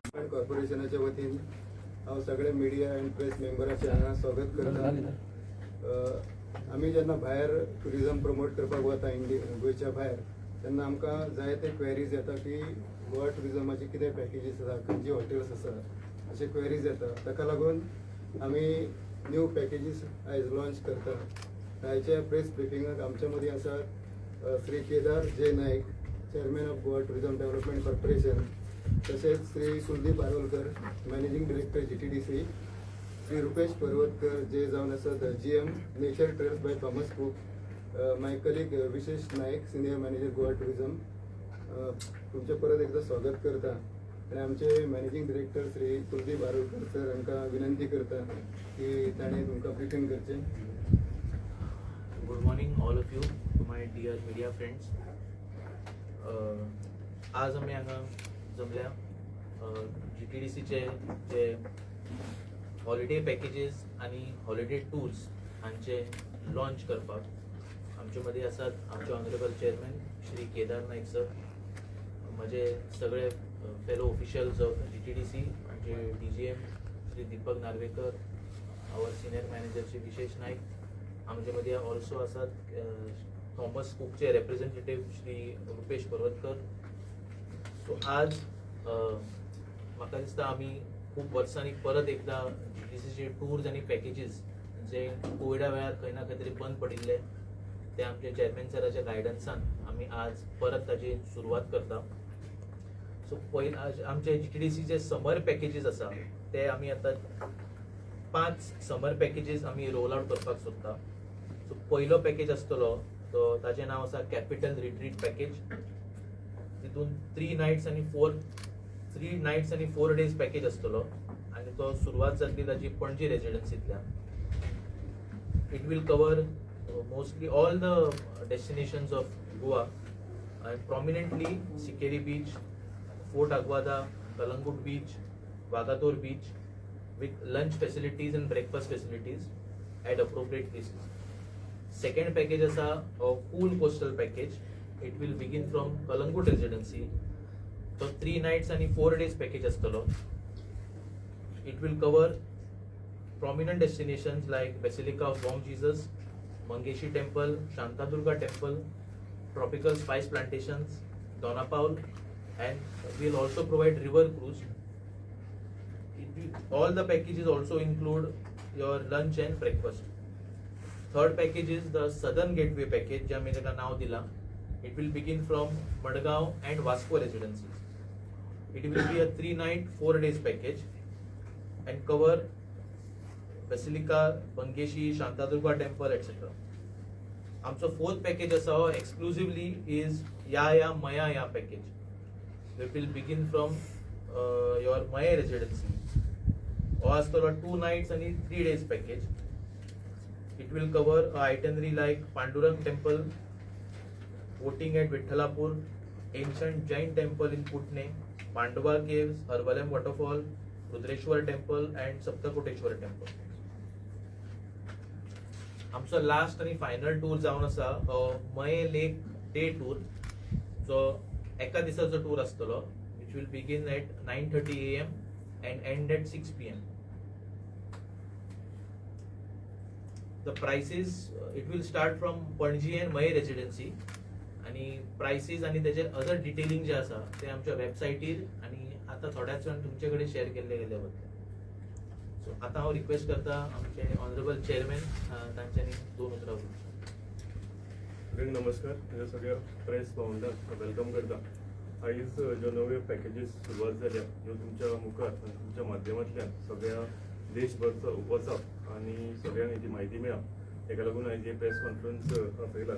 कॉर्पोरेशनाच्या वतीन हांव सगळे मिडिया अँड प्रेस मेंबराचें हांगा स्वागत करता. आमी जेन्ना भायर ट्युरिजम प्रमोट करपाक वता, इंडिया गोंयच्या भायर, तेन्ना आमकां जायते क्वेरीज येता की गोवा ट्युरिजमाची कितें पॅकेजीस आसा, खंयची हॉटेल्स आसा, अशे क्वेरीज येता. ताका लागून आमी न्यू पॅकेजीस आयज लॉन्च करता. आयच्या प्रेस ब्रिफिंगाक आमच्या मदीं आसात Shri Kedar J Naik, chairman of Goa Tourism Development Corporation, तशेंच Shri Kuldeep Arolkar, managing director GTDC, Shri Rupesh Parvatkar जे जावन आसात GM Nature Trails by Thomas Cook, my colleague Vishesh Naik, senior manager Goa Tourism. तुमचें परत एकदा स्वागत करता आनी आमचे managing director Shri Kuldeep Arolkar sir हांकां विनंती करता की ताणें तुमकां ब्रिफींग करचें. Good morning, all of you, to my dear media friends. आज आमी हांगा जमल्या जीटीडीसीचे जे हॉलिडे पॅकेजीस आनी हॉलिडे टूर्स हांचे लॉन्च करपाक. आमचे मदीं आसात आमचे honourable chairman Shri Kedar Naik sir, म्हजे सगळे fellow officials of GTDC, आमचे DGM Shri Deepak Narvekar, our senior manager Shri Vishesh Naik. आमचे मदीं ऑल्सो आसात थॉमस कुकचे रेप्रेझेंटेटीव श्री रुपेश पर्वतकर. सो आज म्हाका दिसता आमी खूब वर्सांनी परत एकदां जीटीडीसीचे टूर्स आनी पॅकेजीस जे कोविडा वेळार खंय ना खंय तरी बंद पडिल्ले, ते आमचे चेअरमॅन सराच्या गायडन्सान आमी आज परत ताची सुरवात करता. सो पयल आमचे जीटीडीसीचे समर पॅकेजीस आसा, ते आमी आतां पांच समर पॅकेजीस आमी रोल आउट करपाक सोदता. सो पयलो पॅकेज आसतलो तो, ताजें नांव आसा कॅपिटल रिट्रीट पॅकेज. तितून 3 नायट्स आनी 4 डेज पॅकेज आसतलो आनी तो सुरवात जातली ताजी Panaji रेजिडन्सींतल्यान. It will cover mostly all the destinations of Goa and prominently Sinquerim Beach, Fort Aguada, Calangute Beach, Vagator Beach, with lunch facilities and breakfast facilities at appropriate places. Second package आसा cool coastal package. It will begin from Calangute Residency. तो 3 nights आनी 4 days package आसतलो. It will cover prominent destinations like Basilica of Bom Jesus, Mangeshi Temple, Shantadurga Temple, tropical spice plantations, Dona Paula, and we'll also provide river cruise. All the packages also include your lunch and breakfast. Third package is the Southern Gateway package, जे आमी ताका नांव दिलां. It will begin from Madgaon and Vasco Residencies. It will be a 3 night, 4 days package and cover Basilica, Mangeshi, Shantadurga Temple, etc. आमचो fourth package आसा हो एक्सक्लुझिवली is या या मया या package. It will begin from your Mayem Residency. हो आसतलो 2 nights आनी 3 days package. It will cover itinerary like Pandurang Temple, boating at Vithalapur, ancient Jain temple in Putne, Pandava Caves, Arvalem Waterfall, Rudreshwar Temple and Saptakoteshwar Temple. आमचो last आनी final tour जावन आसा मये लेक day tour, जो एका दिसाचो tour आसतलो, which will begin at 9:30 a.m. and end at 6 p.m. The prices, it will start from Panaji and Mayem Residency आनी प्रायसीस आनी तेजे अदर डिटेलिंग जे आसा ते आमच्या वेबसायटीर आनी आतां थोड्याच वेळान तुमचे कडेन शेअर केल्ले गेले वतले. सो आतां हांव रिक्वेस्ट करता आमचे ऑनरेबल चेअरमॅन, तांच्यांनी दोन उतरां उलोवचीं. सगळ्यांक नमस्कार. म्हज्या सगळ्या प्रेस भावंडांक welcome करता. आयज ज्यो नव्यो पॅकेजीस सुरवात जाल्या, ह्यो तुमच्या मुखार आनी तुमच्या माध्यमांतल्यान सगळ्या देशभर वचप आनी सगळ्यांक हेची म्हायती मेळप, हेका लागून आयज हे प्रेस कॉन्फरन्स आपयला.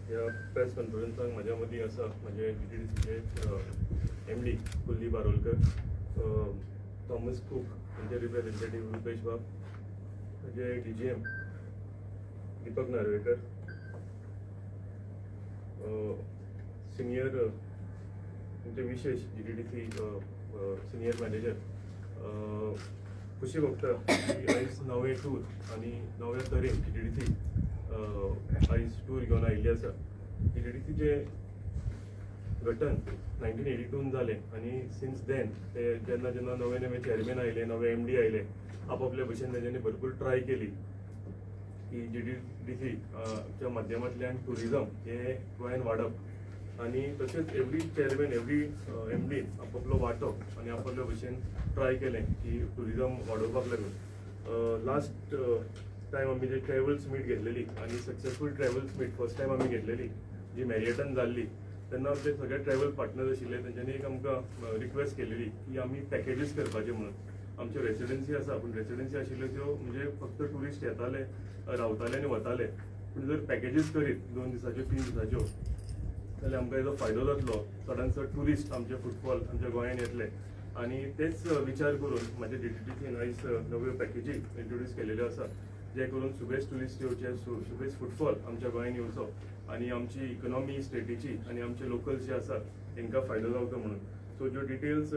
ह्या प्रेस कॉन्फरन्साक म्हाज्या मदीं आसा म्हजे जीटीडीसीचे MD Kuldeep Arolkar, Thomas Cook हांचे रिप्रेझेंटेटीव रुपेश बाब, म्हजे डीजीएम दीपक नार्वेकर, सिनियर तुमचे विशेष, जीटीडीसी सिनियर मॅनेजर. खुशी भोगता की आयज नवे टूर आनी नव्या तरेन जीटीडीसी आयज टूर घेवन आयिल्ली आसा. जीटीडीसीचे गठन 1982 जालें आनी सिन्स then ते जेन्ना जेन्ना नवे नवे चेअरमॅन आयले, नवे एमडी आयले, आपापल्या भशेन तेंच्यांनी भरपूर ट्राय केली की जीटीडीसी च्या माध्यमांतल्यान टुरिजम हें गोंयान वाडप. आनी तशेंच एवरी चेअरमॅन, एवरी एमडीन आपापलो वांटो आनी आपापल्या भशेन ट्राय केलें की टुरिजम वाडोवपाक लागून. लास्ट टायम आमी जे ट्रॅवल्स मीट घेतलेली आनी successful travels meet first time आमी घेतलेली जी मॅरियटान जाल्ली, तेन्ना आमचे सगळे ट्रॅवल पार्टनर्स आशिल्ले, तेंच्यांनी एक आमकां रिक्वेस्ट केलेली की आमी पॅकेजीस करपाचे म्हणून. आमच्यो रेसिडेन्सी आसा, पूण रेसिडेन्सी आशिल्ल्यो त्यो म्हणजे फक्त ट्युरिस्ट येताले, रावताले आनी वताले. पूण जर पॅकेजीस करीत 2 दिसाच्यो, 3 दिसाच्यो जाल्यार आमकां हेजो फायदो जातलो, चडान चड ट्युरिस्ट आमचे फुटफॉल आमच्या गोंयांत येतले. आनी तेच विचार करून म्हाजे जीटीडीसीन आयज नव्यो पॅकेजी इंट्रोड्यूस केलेल्यो आसा, जे करून सुबेज ट्युरिस्ट येवचे, सुबेज फुटफॉल आमच्या गोंयांत येवचो आनी आमची इकॉनॉमी स्टेटीची आनी आमचे लोकल्स जे आसात तेंकां फायदो जावचो म्हणून. सो ज्यो डिटेल्स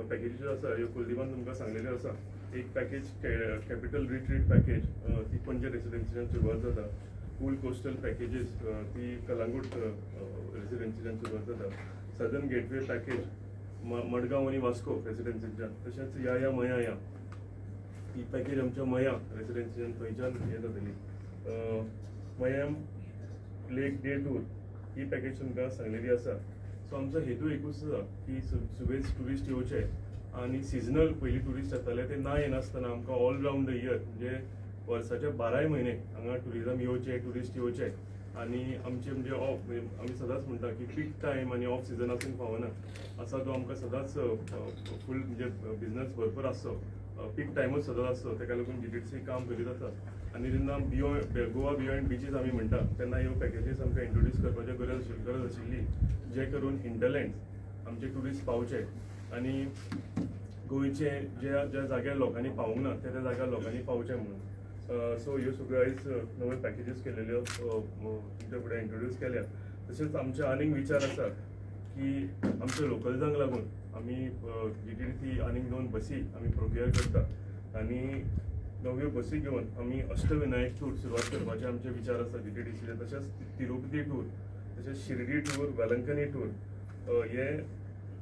पॅकेजीच्यो आसा ह्यो कुलदीपान तुमकां सांगलेल्यो आसा. एक पॅकेज कॅपिटल रिट्रीट पॅकेज, ती पणजे रेसिडेन्सीच्यान सुरवात जाता. कूल कोस्टल पॅकेजीस, ती कलांगूट रेसिडेन्सीच्यान सुरवात जाता. सदर्न गेटवे पॅकेज मडगांव आनी वास्को रेसिडेन्सीच्यान. तशेंच या या मया या ही पॅकेज आमच्या मया रेसिडेन्सीच्यान थंयच्यान हें जातली. मयॅम लेक डे टूर ही पॅकेज तुमकां सांगलेली आसा. सो आमचो हेतू एकूच आसा की सुबेज ट्युरिस्ट येवचे आनी सिजनल पयलीं ट्युरिस्ट येताले ते ना येनासतना आमकां ऑल रावंड the year, म्हणजे वर्साचे 12य म्हयने हांगा ट्युरिजम येवचे, ट्युरिस्ट येवचे. आनी आमचे म्हणजे ऑफ, म्हणजे आमी सदांच म्हणटा की पीक टायम आनी ऑफ सिजन आसूंक फावना आसा, तो आमकां सदांच फूल म्हणजे बिजनस भरपूर आसचो, पीक टायमूच सदांच आसचो. ताका लागून जीटीडीसी काम करीत आसा. आनी जेन्ना बियोंड गोवा, बियोंड बिचीस आमी म्हणटा तेन्ना ह्यो पॅकेजीस आमकां इंट्रोड्यूस करपाची गरज आशिल्ली, जे करून हिंटरलँड्स आमचे ट्युरिस्ट पावचे आनी गोंयचे ज्या ज्या जाग्यार लोकांनी पावूंक ना त्या त्या जाग्यार लोकांनी पावचें म्हणून. सो ह्यो सगळ्यो आयज नव्यो पॅकेजीस केलेल्यो तुमच्या फुडें इंट्रोड्यूस केल्या. तशेंच आमचे आनीक विचार आसा की आमच्या लोकल्सांक लागून आमी जीटीडीसी आनीक दोन बसी आमी प्रोक्युअर करता आनी नव्यो बसी घेवन आमी अष्टविनायक टूर सुरवात करपाचे आमचे विचार आसा जीटीडीसीचे. तशेंच तिरुपती टूर, तशेंच शिर्डी टूर, वेलंकनी टूर, हे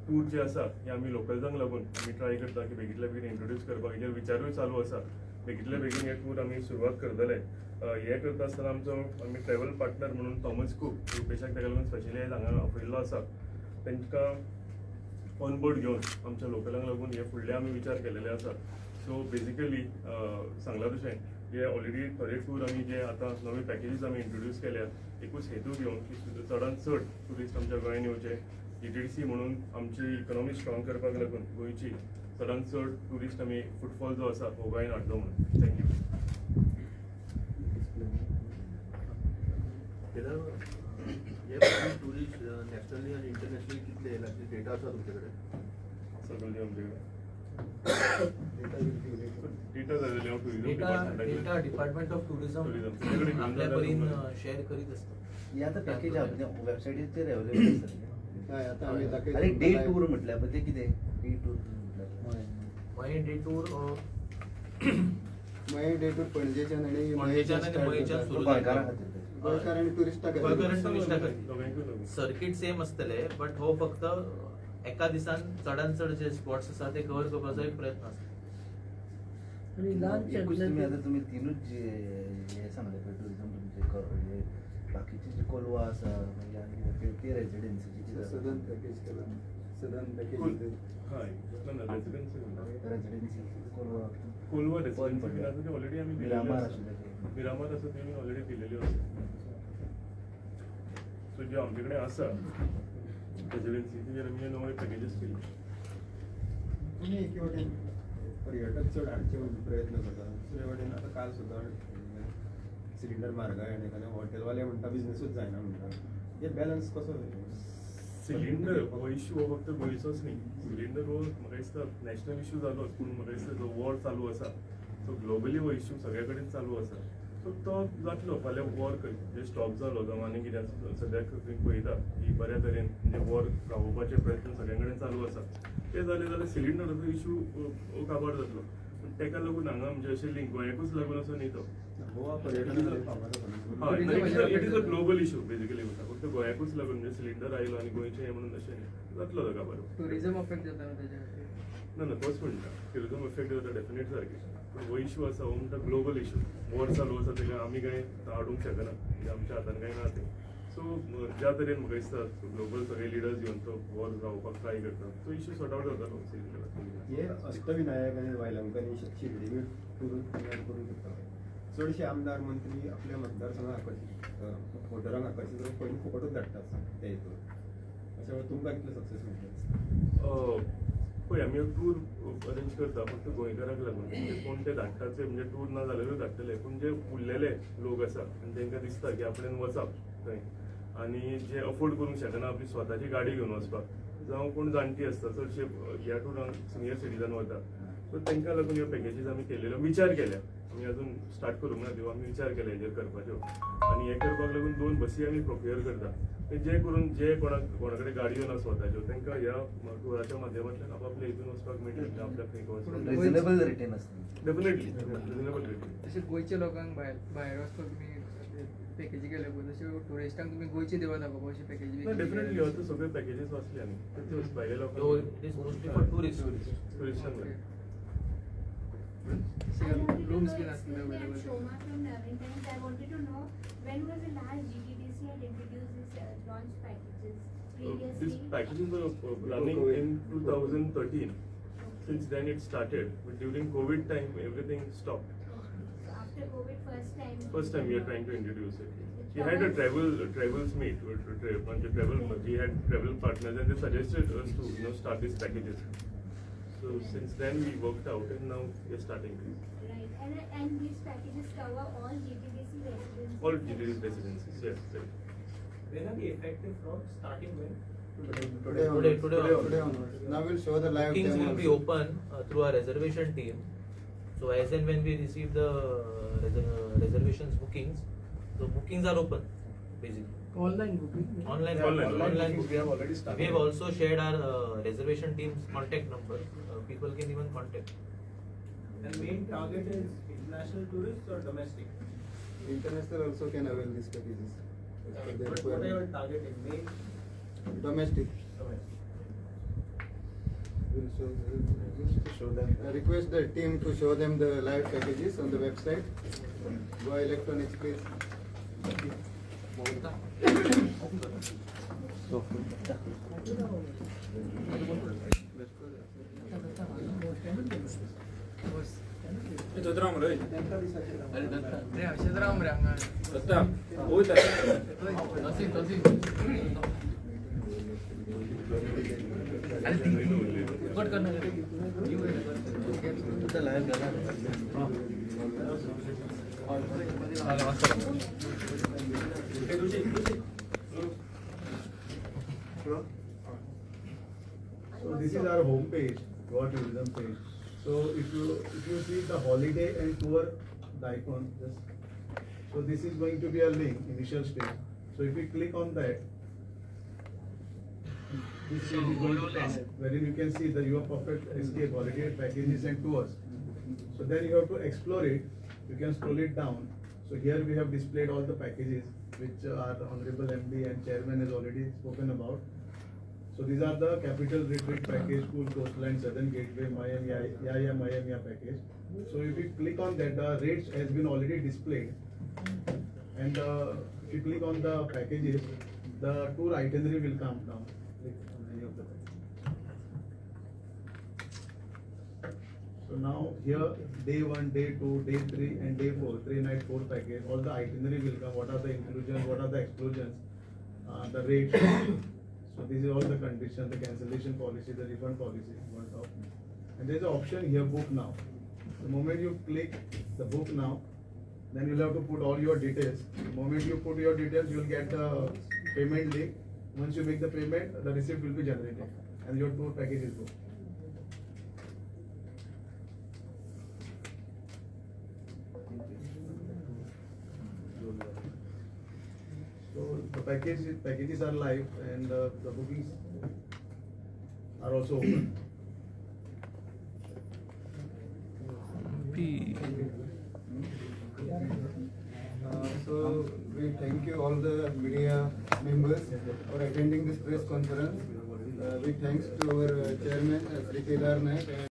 टूर जे आसा हे आमी लोकल्सांक लागून आमी ट्राय करता की बेगीतल्या बेगीन इंट्रोड्यूस करपाक. हेजेर विचारूय चालू आसा. बेगीतल्या बेगीन हे टूर आमी सुरवात करतले. हे करता आसतना आमचो आमी ट्रॅवल पार्टनर म्हणून थॉमस कूक, रुपेशाक ताका लागून स्पेशली आयज हांगा आपयल्लो आसा. तांकां ऑन बोर्ड घेवन आमच्या लोकलांक लागून हे फुडले आमी विचार केलेले आसा. सो बेजिकली सांगला तशें जे ऑलरेडी थोडे टूर आमी जे आतां नवे पॅकेजीस आमी इंट्रोड्यूस केल्यात, एकूच हेतू घेवन की चडान चड ट्युरिस्ट आमच्या गोंयान येवचे. जीटीडीसी म्हणून आमची इकॉनॉमी स्ट्रॉंग करपाक लागून गोंयची चडान चड ट्युरिस्ट आमी फुटफॉल जो आसा हो गोंयान हाडलो म्हणून. Thank you. हे टुरिस्ट नॅशनली आनी इंटरनॅशनली कितले येयला ते डेटा आसा तुमचे कडेन? सगळे आमचे कडेन डेटा जालेले हांव tourism data department data department of tourism Tourism. तुमचे कडेन आपल्या परीन घेवन शेअर करीत असता. ही आतां पॅकेज आहा म्हणजे वेबसायटीचेर अवेलेबल आसा. हय, आतां आमी दाखयता. आनी डे टूर म्हटल्यार पळय ते कितें डे टूर म्हटल्यार? मागीर डे टूर मये डे टूर पणजेच्यान आनी पणजेच्यान आनी start मयेच्यान जाता. सुरू गोंयकारां खातीर ते. गोंयकार आनी ट्युरिस्टा गोंयकार आनी खातीर. टुरिस्टा खातीर. दोगांयकूय लागून. सर्किट सेम आसतले, बट हो फक्त एका दिसान चडान चड जे स्पॉट्स आसा ते कव्हर करपाचो एक प्रयत्न आसा. आणि ल्हान एकूच तुमी शेतले आतां तुमी तिनूच जे हे सांगले पळय टुरिजम तुमचे हे बाकीचे जे कोलवा आसा मागीर आनी कितें ते रेजिडेन्सीचे. सदन पॅकेज केला, सदन Cool. Package. हय, ना ना, residency. Residency Colva. Colva residency बीन आसा ते ऑलरेडी आमी दिलेली मिरामार आसा. आशिल्ले ते. मिरामार आसा ते आमी ऑलरेडी दिलेल्यो आसा. सो ज्यो आमचे कडेन आसा रेसिडेन्सी तेजेर आमी नवे पॅकेजीस केले. तुमी एके वटेन पर्यटक चड हाडचे म्हणून प्रयत्न करता, दुसरे वटेन आतां काल सुद्दां सिलिंडर म्हारगाय आनी एखादें हॉटेलवाले म्हणटा बिजनसूच जायना म्हणटा. हे बॅलन्स कसो? सिलिंडर हो इश्यू हो फक्त गोंयचोच न्ही. सिलिंडर हो म्हाका दिसता नॅशनल इश्यू जालोच, पूण म्हाका दिसता जो वॉर चालू आसा सो ग्लोबली हो इश्यू सगळ्या कडेन चालू आसा. सो तो जातलो फाल्यां वॉर म्हणजे स्टॉप जालो जावं आनी कितें आसा. सद्याक तुमी पळयता की बऱ्या तरेन म्हणजे वॉर रावोवपाचे प्रयत्न सगळ्या कडेन चालू आसा. ते जाले जाल्यार सिलिंडराचो इश्यू काबार जातलो. पूण ताका लागून हांगा म्हणजे अशें न्ही, गोंयाकूच लागून असो न्ही तो. गोवा पर्यटन फामाद आसा. हय, it is a global issue basically म्हणटा. फक्त गोंयाकूच लागून म्हणजे सिलिंडर आयलो आनी गोंयचें हें म्हणून तशें न्ही, जातलो ताका बरोबर. टुरिझम अफेक्ट जाता न्हू तेज्या खातीर. ना ना, तोच म्हणटा, ट्युरिजम इफेक्ट जाता डेफिनेट सारकें, पूण हो इशू आसा हो म्हणटा ग्लोबल इशू. वॉर चालू आसा, तेका आमी कांय हाडूंक शकना, म्हणजे आमच्या हातान कांय ना तें. सो ज्या तरेन म्हाका दिसता ग्लोबल सगळे लिडर्स येवन तो वॉर जावपाक ट्राय करता, तो इशू सॉर्ट आवट जातालो सिलिंडराचो. हे अष्टविनायक आनी वायलंकनी शिर्डी टूर करूंक शकता. चडशे आमदार मंत्री आपल्या मतदारसंघाक आकर्शीत, वोटरांक आकर्शीत करून पयलीं फुकटूच धाडटात ते हितून. अशें वेळार तुमकां कितलें सक्सेस मेळटलें? पळय, आमी टूर अरेंज करता फक्त गोंयकारांक लागून. म्हणजे कोण ते धाडटात ते, म्हणजे टूर ना जाल्यारूय धाडटले, पूण जे उरलेले लोक आसा आनी तांकां दिसता की आपणेन वचप थंय आनी जे अफोर्ड करूंक शकना आपली स्वताची गाडी घेवन वचपाक, जावं कोण जाणटी आसता, चडशे ह्या टुरांक सिनियर सिटीजन वता, सो तांकां लागून ह्यो पॅकेजीस आमी केलेल्यो. विचार केल्या आमी, अजून स्टार्ट करूंक ना त्यो. आमी विचार केला हेजेर करपाच्यो आनी हें करपाक लागून दोन बसी आमी प्रोक्युअर करता, ते जे करून जे कोणाक कोणा कडेन गाडयो ना स्वताच्यो, तांकां ह्या टुराच्या माध्यमांतल्यान आपापल्या हितून वचपाक मेळटलें, आपल्या खंय वचपाक. रिजनेबल रेटीन आसता. डेफिनेटली रिजनेबल रेटीन. तशें गोंयच्या लोकांक भायर भायर वचपाक तुमी पॅकेजी केल्या पळय, तश्यो टुरिस्टांक तुमी गोंयची देवळां दाखोवपाक अशी पॅकेजी? ना, डेफिनेटली. आतां सगळे पॅकेजीस वाचले आमी, त्योच भायले So लोकांक. it is mostly for tourists. टुरिस्टांक. Rooms बीन आसतले I'm available? Shoma from Navin Times. I wanted to know when was the last GTDC had introduced this launch packages previously? These packages were running in 2013. Since then it started, but during COVID time everything stopped. Okay. So after COVID, first time. First time we are trying to introduce it. We had a travels meet with travel. We had travel partners and they suggested us to start these packages. So since then we worked out and now we are starting this. Right, and these packages cover all GTDC residencies. All GTDC residencies, yes. Right. When are they effective from? Starting when? Today Today, onwards. today onwards. Today onwards. Now we'll show the live Bookings demo will be also. open through our reservation team. So as and when we receive the reservations bookings, the bookings are open basically. Online booking. Online, Yeah, online online bookings booking. we have already started. We have also shared our reservation team's contact number. People can even contact. And main target is international tourists or domestic? International also can avail these packages as per their But what are you requirement. targeting? Main Domestic. Domestic. We'll show. Just to show them. I request the team to show them the live packages on the website. Goa Electronics, please. बस रे, अशेंच राव मरे हांगा. तुमचा live गेला. So this is our home page, Goa Tourism page. So if you see the holiday and tour, the icon, just so this is going to be a link, initial stage. So if you click on that, this page is going to come, wherein you can see the your perfect escape holiday packages and tours. So then you have to explore it. You can scroll it down. So here we have displayed all the packages which our honorable MD and chairman has already spoken about. So these are the capital retreat package, cool coastline, southern gateway, Miami, Yaya Miami package. So if you click on that, the rates has been already displayed. And if you click on the packages, the tour itinerary will come down. Click on any of the packages. So now here, day 1, day 2, day 3 and day 4, 3 night, 4 package, all the itinerary will come, what are the inclusions, what are the exclusions, the rates. So this is all the conditions, the cancellation policy, the refund policy, one top. And there's an option here, book now. The moment you click the book now, then you'll have to put all your details. The moment you put your details, you'll get the payment link. Once you make the payment, the receipt will be generated and your tour package is booked. So the packages are live and the bookings are also open. So thank you all the media members for attending this press conference. We thanks to our chairman, Sri Kedar Naik, and